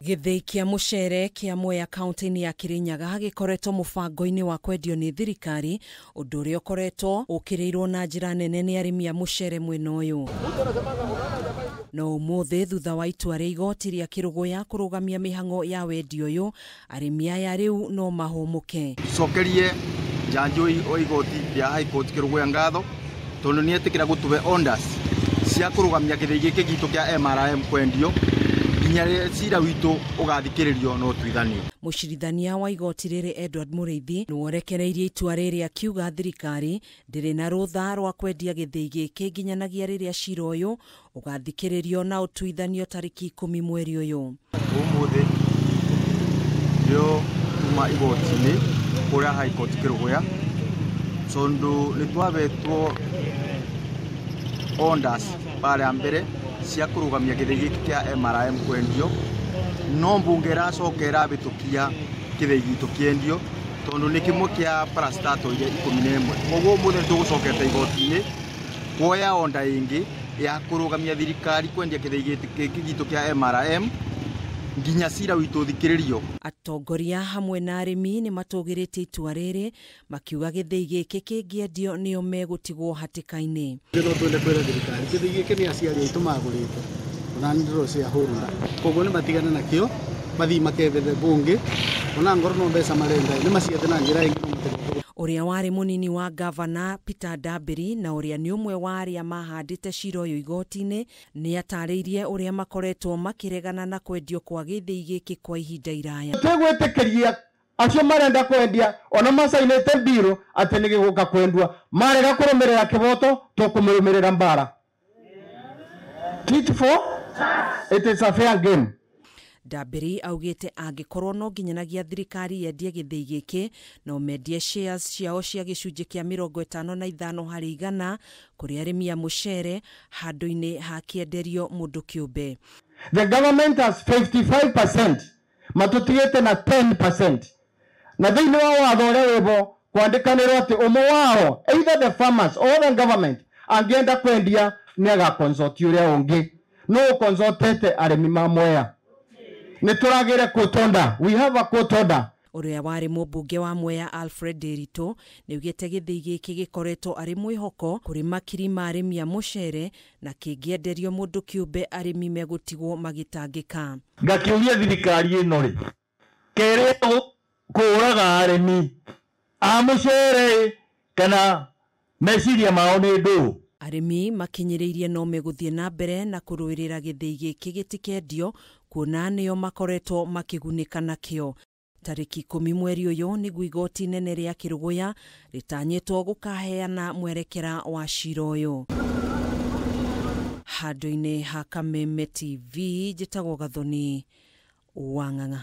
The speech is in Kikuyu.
Gĩthĩi kĩa mũcere kĩa Mwea kaunti-inĩ ya Kirinyaga gĩkoretwo mũbango-inĩ wa kwendio nĩ thirikari, ũndũ ũrĩa ũkoretwo ũkĩrĩirwo na njĩra nene nĩ arĩmi a mũcere mwena ũyũ. No ũmũthĩ thutha wa itua rĩa igoti rĩa Kĩrũgũya kũrũgamia mĩhang'o ya wendia ũyũ, arĩmi aya rĩu no mahũmũke. Tucokerie njanjo wa igoti rĩa High Court Kĩrũgũya ngatho tondũ nĩ etĩkĩra gũtũhe orders cia kũrũgamia gĩthĩi gĩkĩ gitũ kĩa MRM kwendio nginya cira witũ ũgathikĩrĩrio na ũtuithanio. Mũcirithania wa igoti rĩrĩ Edward Mũrĩithi nĩworekereirie itua rĩrĩ akiuga thirikari ndĩrĩ na rũtha rwa kwendia gĩthĩi gĩkĩ nginyanagia rĩrĩa cira ũyũ ũgathikĩrĩrio na ũtuithanio tarĩki 10 mweri ũyũ. Ũmũthĩ nĩo tuma igoti-inĩ kũrĩa High Court Kĩrũgũya tondũ nĩ twabetwo orders barĩa mbere cia kũrũgamia gĩthĩi gĩkĩ kĩa MRM kwendio, no mbunge ĩracoka ĩrabĩtũkia gĩthĩi gitũ kĩendio tondũ nĩ kĩmwe kĩa parastatal iria 11. Koguo ũmũthĩ nĩtũgũcokete igoti-inĩ kuoya order ĩngĩ ya kũrũgamia thirikari kwendia gĩthĩi gĩkĩ gitũ kĩa MRM nginya cira witũ ũthikĩrĩrio. Atongoria hamwe na arĩmi nĩ matũgĩrĩtie itua rĩrĩ makiuga gĩthĩi gĩkĩ kĩngĩendio nĩo megũtigwo hatĩka-inĩ. No twende kwĩra thirikari gĩthĩi gĩkĩ nĩ aciari aitũ magũrĩte ona nĩ ndĩro ciahũrũra, koguo nĩ matigane nakĩo mathiĩ makethere bunge ona ngoro no mbeca marenda nĩ maciethe na njĩra ĩngĩ no matige. Ũrĩa warĩ mũnini wa gavana Peter Ndambĩri na ũrĩa nĩ ũmwe wa arĩa mahandĩte cira ũyũ igoti-inĩ nĩ atarĩirie ũrĩa makoretwo makĩregana na kwendio kwa gĩthĩi gĩkĩ kwa ihinda iraya. Tũgwĩtĩkĩria acio marenda kwendia ona macainĩte mbirũ atĩ nĩ gĩgũka kwendua, marega kũrũmĩrĩra kĩboto tũkũmĩrũmĩrĩra mbara. Tit for it is a fair game. Ndambĩri augĩte angĩkorwo no nginyanagia thirikari yendie gĩthĩi gĩkĩ no mendie shares ciao cia gĩcunjĩ kĩa 55 harĩ igana kũrĩ arĩmi a mũcere handũ-inĩ ha kĩenderio mũndũ kĩũmbe. The government has 55% matutigĩte na 10% na thĩinĩ wa watho ũrĩa wĩbo kwandĩkanĩrwo atĩ ũmwe wao either the farmers or the government angĩenda kwendia nĩ agaconsult ũrĩa ũngĩ. No ũconsultete arĩmi ma Mwea. Nĩ tũragĩre court order. We have a court order. Ũrĩa warĩ mũmbunge wa Mwea Alfred Ndiritu nĩaugĩte gĩthĩi gĩkĩ gĩkoretwo arĩ mwĩhoko kũrĩ makiri ma arĩmi a mũcere na kĩngĩenderio mũndũ kĩũmbe arĩmi megũtigwo magĩtangĩka. Ngakĩũria thirikari ĩno rĩ, kerĩ kũraga arĩmi a mũcere kana meciria mao nĩ ndũ? Arĩmi makinyĩrĩirie no megũthiĩ na mbere na kũrũĩrĩra gĩthĩi gĩkĩ gĩtikendio kuona nĩo makoretwo makĩgunĩka nakĩo. Tarĩki 10 mweri ũyũ nĩguo igoti inene rĩa Kĩrũgũya rĩtanyĩtwo gũkaheana mwerekera wa cira ũyũ. Handũ-inĩ ha Kameme TV njĩtagwo Gathoni Wang'ang'a.